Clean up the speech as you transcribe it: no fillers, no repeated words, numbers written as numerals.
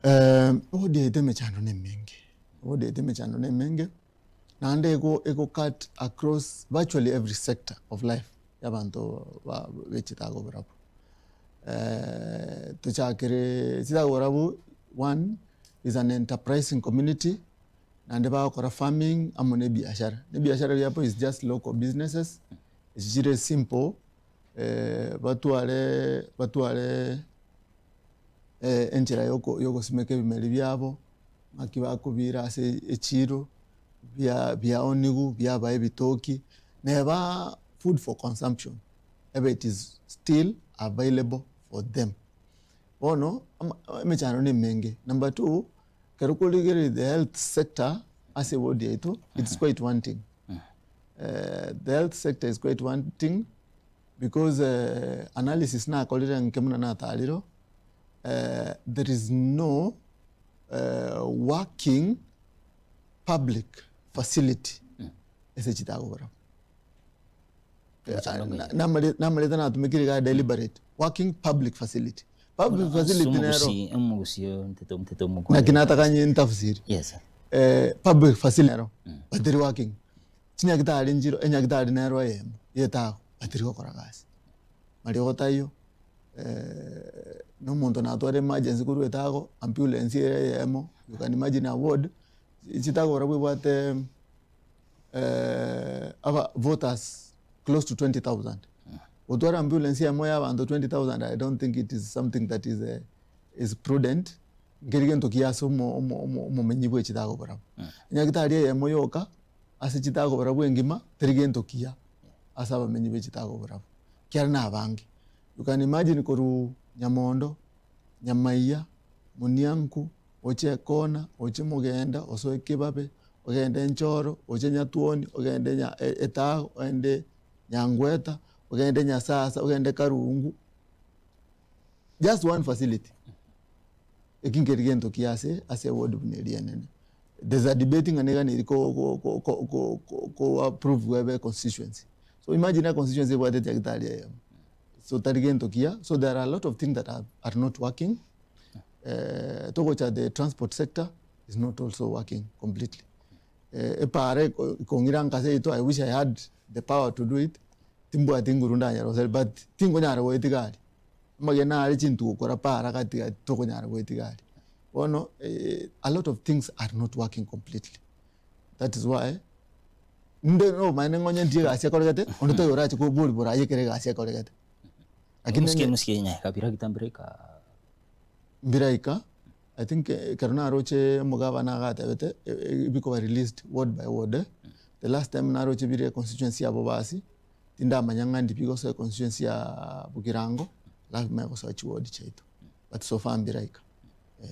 Ewodi yaito emechando na emenge, ewodi yaito emechando na emenge, naende ego ego cut across virtually every sector of life ya abanto ba bechete barabwo. Tochakere chitago barabwo, one is an enterprising community, naende bagokora farming amo na ebiashara, na ebiashara biabo is just local businesses, echi chire simple batware batware enchera yoko yogosimeka ebimeri biabo, ng'aki bakobira ase echiro, bia biaoniwu biaba ebitoki, neba food for consumption ebe it is still available for them. Bono ama emechando na emenge, number two, ekero okorigereria the health sector ase eward yaito, it's quite wanting. The health sector is quite wanting because analysis nakorire nke buna natarire, there is no working public facility ase chitagobora. Namarete natumekire iga deliberate, working public facility. Public facility nero. Naki nataka ntafsiri. Yes. Public facility nero, but teri working. Chinyagitari nchiro, enyagitari nero eyemo, yetago, but teri gokora gasi. Mariogo taiyo, na omonto natware emergency korwa etago, ambulance ere eyemo, you can imagine a ward, chitagora bwebwate aba voters close to 20,000. Gotwara ambulance eyemo ya abanto 20,000 I don't think it is something that is is prudent, nkeri gento kiya ase omo omo omo omomenyi bwe chitago barabwo. Nyagitari eyemo yoka, ase chitago barabwo engima, teri gento kiya ase abamenyi be chitago barabwo, ekiagera na abange. You can imagine korwa Nyamondo, Nyamaiya, Munianku, oche Ekona, oche Mogenda, osoe Kibabe, ogende Enchoro, oche Nyatuoni, ogende nya Etago, ogende Nyangweta, ogende Nyasasa, ogende Karungu, just one facility. Eki nkeri gento kiya ase ase eward buna eria enene. There's a debate ng'a niga neri ko ko ko ko ko ko ko approve ebe constituency. So imagine a constituency ebwate edaktari eyemo. So tari gento kiya, so there are a lot of things that are, are not working. Togocha the transport sector is not also working completely. Epara eko ekong'ira nkase yaito I wish I had the power to do it, timbwati nguru ndanyare gosari but tinkonyara goetiga aria. Amagena are chintuko kora para gati gati tokonyara goetiga aria. Bono a lot of things are not working completely. That is why inde nobomaene ng'a onye ndiye egasi ekoregete, onde taiyo orache kobori boraye ekere egasi ekoregete. Lakini Omosike onye omosike nyaye kabira gitambire ika mbiraika, I think ekero naroche omogabana agatebete bikoba released ward by ward eh, the last time naroche bire econstituency ya Bobasi, tindamanya ng'a ndi bigosoa econstituency ya Bogirango, alafu bimanye gosoa chiward chiaito, but so far mbiraika eh.